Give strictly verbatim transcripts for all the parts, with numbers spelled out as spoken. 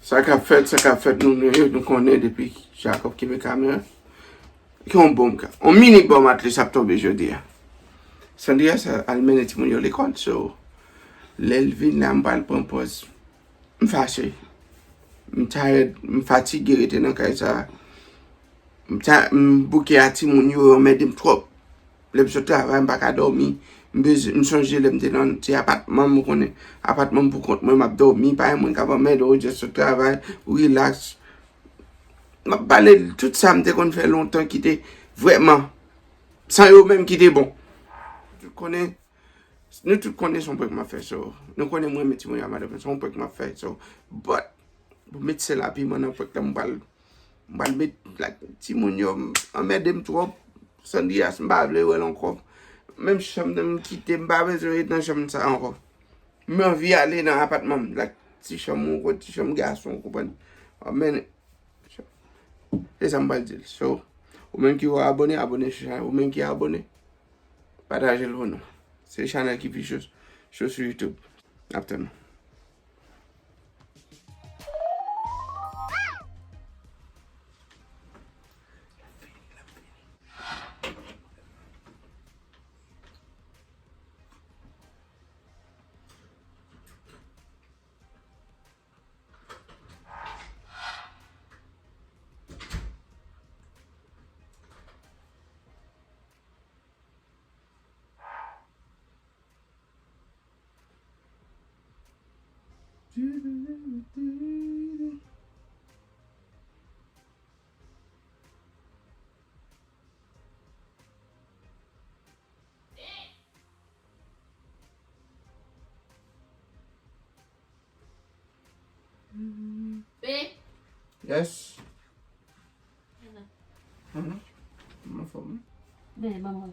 Sa k ap fèt, sa k ap fèt, nou, nou, nou konnen depi Jacob kenbe kamera. Ki yon bonm ka. Yon mini bonm at least ap tonbe jodi a. Sandrias al mennen timoun yo lekòl, so, lè l vin la, m pral pran pòz. M fache. M tired, m fatige rete nan kay sa a. M ta, m bouke a timoun yo, yo anmède m twòp. Lè m sot travay, m pa ka dòmi. M bezwen, m sonje lè m te nan ti apatman m, ou konnen, apatman m pou kont mwen, m ap dòmi, pa gen moun k ap anmède w, ou just sot travay, ou relax. M ap pale tout sa m te konn fè lontan ki te vrèman, san yo menm ki te bon. Tout konnen, nou tout konnen se yon prank m ap fè, so, nou konnen mwen renmen timoun yo a madanm, se yon prank m ap fè, so, but, pou met sèl a piman nan prank la, m pral, m pral met, like, timoun yo anmède m twòp, Sandrias, m pa vle wè l ankò. Menm chanm nan m kite, m pa bezwen ret nan chanm sa ankò. M anvi ale nan apatman m, like, ti chanm ou kot, ti chanm gason, ou konprann? Amen. Se sa m pral di l. So, ou menm ki abòne, abòne sou chanèl. Ou menm ki abòne, pataje l pou nou. Se chanèl ki pi cho, cho sou YouTube. N ap tann nou. Babe. Yes. Hello. Mhm. M anfòm wi. Ben, ban mwen.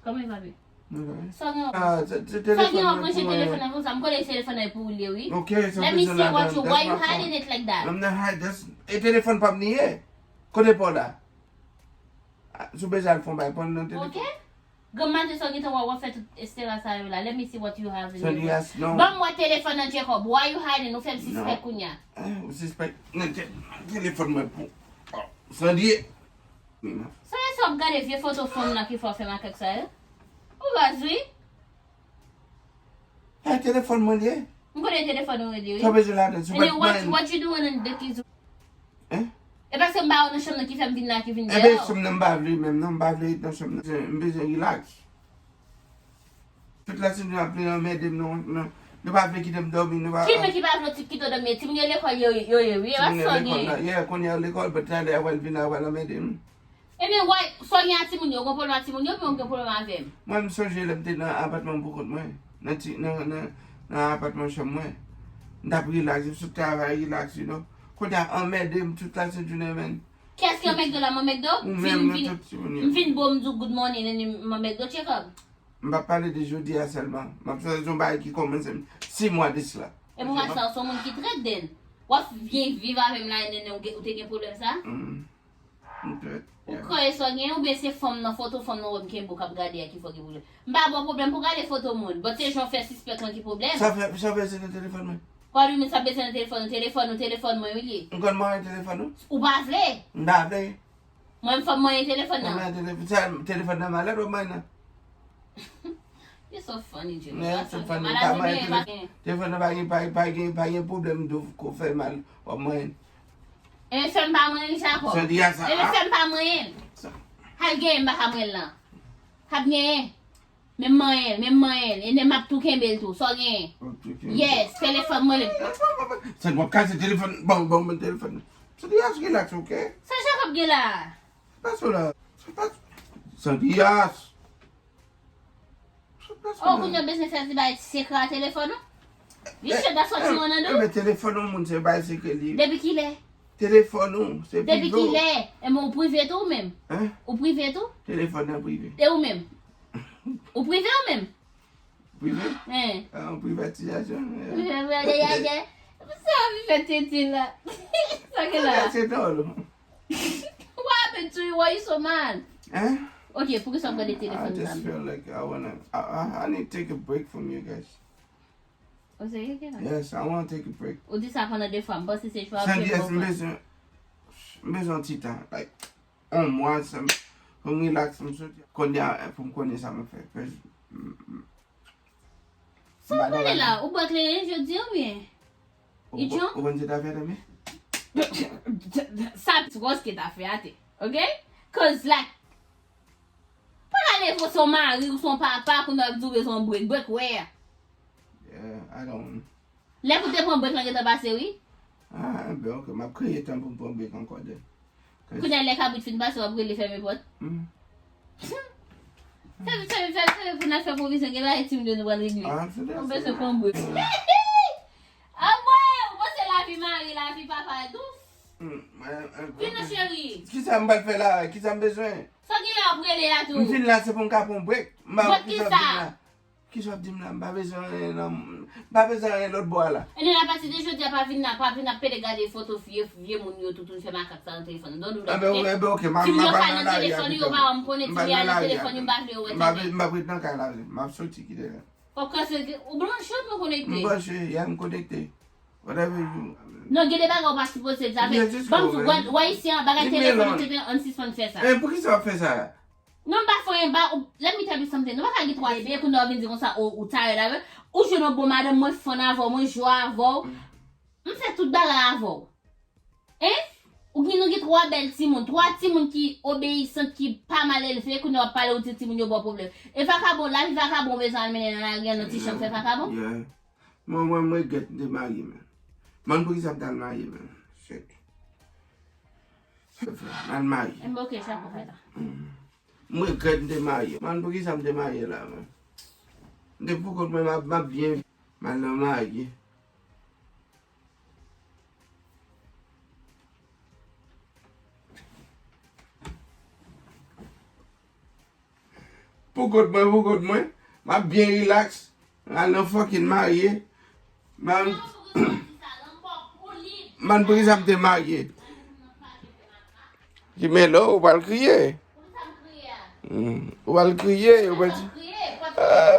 Kòman e va, babe? Mwen la wi. Sa gen wap, ah, se, se sa gen telefòn wap nan manje pou mwen. Telefòn nan konsa, m konnen se telefòn nan pou ou li ye wi. Ok, sa bezwen ladan. Let me see what you, why you hiding it like that? I'm not hide, that's, e telefòn pa m li ye. Kote pa w la? Ah, si w bezwen al fè yon bagay, pran nan telefòn. Ok. Granm maten sa w gentan wè w ap fè tout estera sa yo la. Let me see what you have in your, Sandrias, non. Ban m wè telefòn nan, Jacob. Why you hiding? Ou fè m sispèk kounye a. Ah, ou sispèk nan te-, telefòn mwen pou. Oh, Sandri. Sa e sa w ap gade vye foto fanm nan ki fè w fè makak sa yo? Ou raz wi. E telefòn mwen li ye. M konnen telefòn ou li ye wi. Sa w bezwen ladan? And then what, what you doing in the kids? Hein? E paske m pa wè w nan chanm nan ki fè m vin la, ki vin deyò. Enben, chanm nan m pa vle menm non, m pa vle nan chanm nan. M bezwen relax. Tout la semaine nou ap vin anmède m, nou, nou, nou pa vle kite m dòmi, nou pa. Ki moun ki pa vle ti-, kite w dòmi? Timoun yo lekòl yo, yo ye wi, e pa sa w gen. Timoun yo lekòl la, yeah, kounye a yo lekòl, but talè a w al vin la, w al anmède m. Ebyen, why, sa w gen ak timoun yo? Ou gen pwoblèm ak timoun yo, oubyen ou gen pwoblèm avè m? Mwen, m sonje lè m te nan apatman m pou kont mwen, nan ti, nan, nan, nan apatman chanm mwen. M t ap relax, m sot travay, relax, you know. Kounye a, anmède m tout la sent jounen, man. Kiyès ki an McDo la, man McDo? Ou menm, vin, nan vin, tout timoun yo. M vin bo, m di w good morning, and m an McDo, Jacob. M p ap pale de jodi a sèlman. M ap pale de yon bagay ki kòmanse sis mwa de sila. E pou wè sa, w se yon moun ki trèt, then. W ap vin viv avè m la, and then ou gen, ou te gen pwoblèm sa? Mm. Ou kreye sa w gen, oubyen se fanm nan, foto fanm nan wè m kenbe w k ap gade a ki fè w gen pwoblèm? M pa ba w pwoblèm pou gade foto moun, but se jan w fè sispèk lan ki pwoblèm. Sa fè, sa fè se nan telefòn mwen. Kwa li menm sa bezwen nan telefòn ou, telefòn ou, telefòn mwen wi li ye. M konn manyen telefòn ou? Ou pa vle? M pa vle. Mwen m fè w manyen telefòn nan. Mwen manyen telefòn, sa telefòn nan malad w ap manyen nan? You're so funny, Jimmy. Yeah, you're so funny. Malad ou pa gen, pa gen. Telefòn nan pa gen, pa, pa gen, pa gen pwoblèm dou ko fè mal, w ap manyen. E fè m pa manyen Jacob. Sa di a sa. E fè m pa manyen. Sa. Al genyen m pa ka manyen lan. K ap genyen. Men m manyen, men m manyen. E men m ap tou kenbe l tou. Sa w genyen? W ap tou kenbe. Yes, telefòn mwen li. Sa w ap kase telefòn? Bon, bon, bon telefòn. Sa di a relax, ok? Sa Jacob gen la? Sa pa sa la. Sa pa. Sa di a. Oh, kounye a w bezwen fè ti bay sekrè a telefòn ou? You sure that's what you wanna do? Enben, telefòn yon moun se bay sekrè li. Depi kilè? Telefòn ou, se prive w. Depi kilè? Enben, ou prive tou ou menm? Hein? Ou prive tou? Telefòn nan prive. E ou menm? Ou prive ou menm? Prive? Hein? Ah, yon privatizasyon. Privatizasyon. Sa privatizasyon la. Sa ke la? Se dòl. What happened to you? Why you so mad? Hein? Ok, poukisa w ap gade telefòn sa? I just feel like I wanna, I, I, I need to take a break from you guys. Ou serye, Kenan? Yes, I want to take a break. Ou di sa pandan de fwa, m panse se jwa San vye dyes, m bon. bezwen, m bezwen yon ti tan. Like, yon mwa, san, pou m relax, m soti. Kounye a, pou m konnen sa m ap fè. Fè, m- m- Sa w pale la? Ou bwè kleren jodi oubyen? Ou Ijon? Ou konn se ta fè tanmen? Sa Roske ta fè a te. Ok? Cause like, pa ka leve w se yon mari ou se yon papa kounye a w ap di w bezwen yon break. Break where? Yeah, I don't. Lè pou te pran break lan gentan pase wi. Ah, ben ok, m ap kreye tan pou m pran break ankò de. Kounye a lè kabrit fin pase w ap rele fèmen pòt. Hmm. Fè fè fè fè pou n al fè pwovizyon gen bagay ti moun yo nou pral regle. Ah, se de Ou bezwen pran break. Anmwey, ou panse lavi mari, lavi papa dous? Hmm, eh, eh, Vin non ok. Cheri. Kisa m pral fè la? Kisa m bezwen? Sa w gen la w ap rele a tou? M vin la se pou m ka pran break. M pa Break kisa kisa? Kisa w ap di m la? M pa bezwen anyen nan, m pa bezwen anyen lòt bò a la. Anyway, apati de jodi a pa vin la, pa vin ap pede gade foto vye vye moun yo tout, tout fè makak sa nan telefòn. Don't do that, Anben, ok? anben, ok, m a- Ti m moun yo ap ka al nan nan lari a telefòn yo, pito. pa wè m konnen ti M ap al moun yo nan nan lari a telefòn yo, pito. m pa vle yo wè M ap tande. M ap ret nan kay la vre. M ap soti kite la. Fòk kanse ou branche ou M konekte. Branche, ya m konekte. Whatever you. Non, gen de bagay ou pa sipoze di avè. Yeah, just Ban m go, di man. wè, wè isi an, bagay Leave me telefòn alone. Te fè an sispann fè sa. Eh, poukisa w ap fè sa? Non, m pa fè anyen, ba ou, let me tell you something. Nou pa ka gen twa bebe, kounye a w vin di konsa, ou, ou tired avè. Ou jwenn yon bon madanm, mwen fon avè w, mwen jwe avè w. M fè tout bagay avè w. Hein? Ou gen, nou gen twa bèl timoun, twa timoun ki obeyisant, ki pa mal elve, kounye a w ap pale, ou di timoun yo ba w pwoblèm. E vakabon, lavi vakabon, ou bezwen al mennen nan lari an, nan ti chanm fè vakabon? Yeah. Mwen, mwen, mwen regrèt m te marye, man. Man, poukisa m t al marye, man? Shit. M al marye. Enben, ok, chapo fè la. M regrèt m te marye. Man, poukisa m te marye la, man? M te pou kont mwen, m ap, m ap byen. M al nan marye. Pou kont mwen, pou kont mwen. M ap byen relax. M al nan fucking marye. Man, man, poukisa m te marye? Kimelo, ou pral kriye. Hmm, ou pral kriye, ou pral di, ah,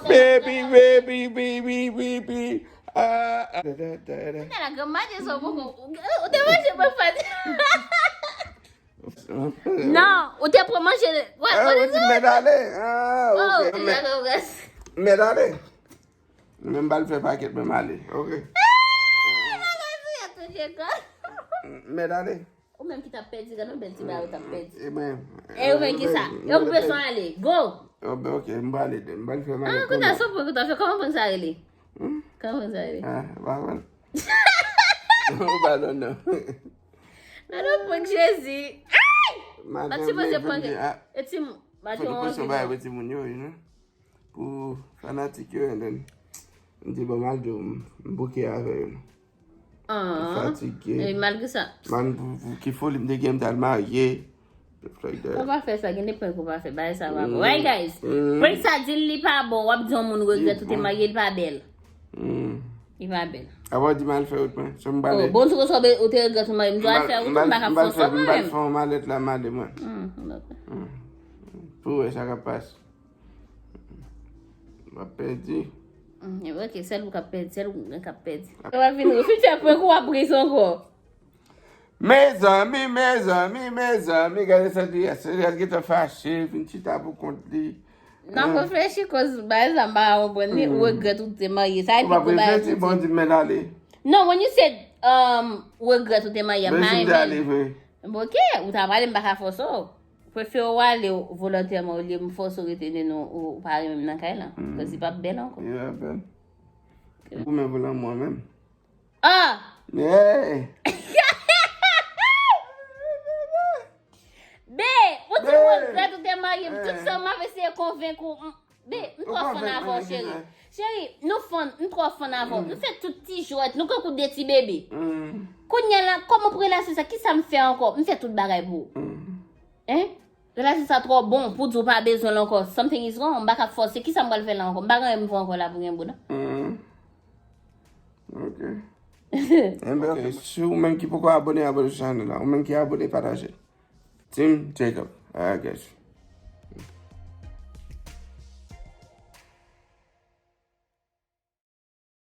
baby, baby, baby, baby, baby. Ah, ah, da, da, da, da. Nana, granm maten sa, ou poko, ou te manje mwen fè. Non, ou te pran manje. What, Ah, what ou is di it? mèt ale. Ah, Oh, ok. Mèt, mèt ale. Men m pral fè pakèt, men m ale. Ok. Mèt ale. Ou menm ki t ap pèdi, gade yon bèl ti bagay ou t ap pèdi. E mwen. E ou menm ki sa? E ou bezwen ale. Go! Oh, ben, ok, m pral ale. M pral fè Ah, malèt. kounya, sa w pran, kounya, fè kòman prank sa rele? Hmm? Kòman prank sa rele? Ah, pa konn. Ou pa konn, non. Nan nou prank Jezi. Ay! Maten Mati poze vle prank. fè m di, ah, E ti m. Mati fò nou yon poste yon anvi. Bagay pou timoun yo, you know? Pou fanatik yo, and then, m di, bon, m al di w, m, m bouke avè yo. Ah. Fatige. E malgre sa. Man, pou, pou ki foli m te gen, m t al marye. Stuff like Ou that. pa fè sa, gen de prank ou pa fè. Bagay sa pa bon. Mm. Right, guys? Mm. Prank sa di l li pa bon. W ap di yon moun regrèt ou te Mm. marye, li pa bèl. Mm. Li pa bèl. Apa w di m al fè yon prank? So m Oh, pale. bon, si w sou obe, ou te regrèt ou marye, m di w al fè, ou tou m pa ka fòse w M al kanmenm. fè yon malèt la, mande mwen. Hmm, ok. Mm. Pou wè sa k ap pase. M ap pèdi. Hmm, ok, sèl ou k ap pèdi, sèl ou k ap pèdi. Ou ap vin, ou fin fè prank ou ap ri ankò. Mezanmi, mezanmi, mezanmi, gade sa li, se li gentan fache, vin chita pou kont li. N ap reflechi koz bagay sa m pa konprann li, ou regrèt ou te marye. Sa e Ou pa pi gwo bagay reflechi, bon, di m mèt ale. Non, when you said, um, ou regrèt ou te marye, Men si m te ale vre. Ok, ou ta prale, m pa ka fòse w. Prefere w ale volontèman olye m fòse w rete, then ou, ou pa renmen m nan kay lan. Koz li p ap bèl ankò. Li p ap bèl. Ou menm pou lanmou an menm. Ah! Hey! Be, ou di ou regrèt ou te marye m. Tout sa m ap eseye konvenk ou. M- Be, m twò fan avè w, cheri. Cheri, nou fan, m twò fan avè w. M fè tout ti jwèt, nou kankou de ti bebe. Kounye a la, kòman pou relasyon sa, kisa m fè ankò? M fè tout bagay pou ou. Hein? Relasyon sa twò bon pou di w pa bezwen l ankò. Something is wrong. M pa ka fòse. Kisa m pral fè la ankò? M pa gen anyen m fè ankò la pou gen boud. Ok. Enben, ok. Si ou menm ki poko abone, abone sou chanèl la. Ou menm ki abone, pataje. Team Jacob, I guess.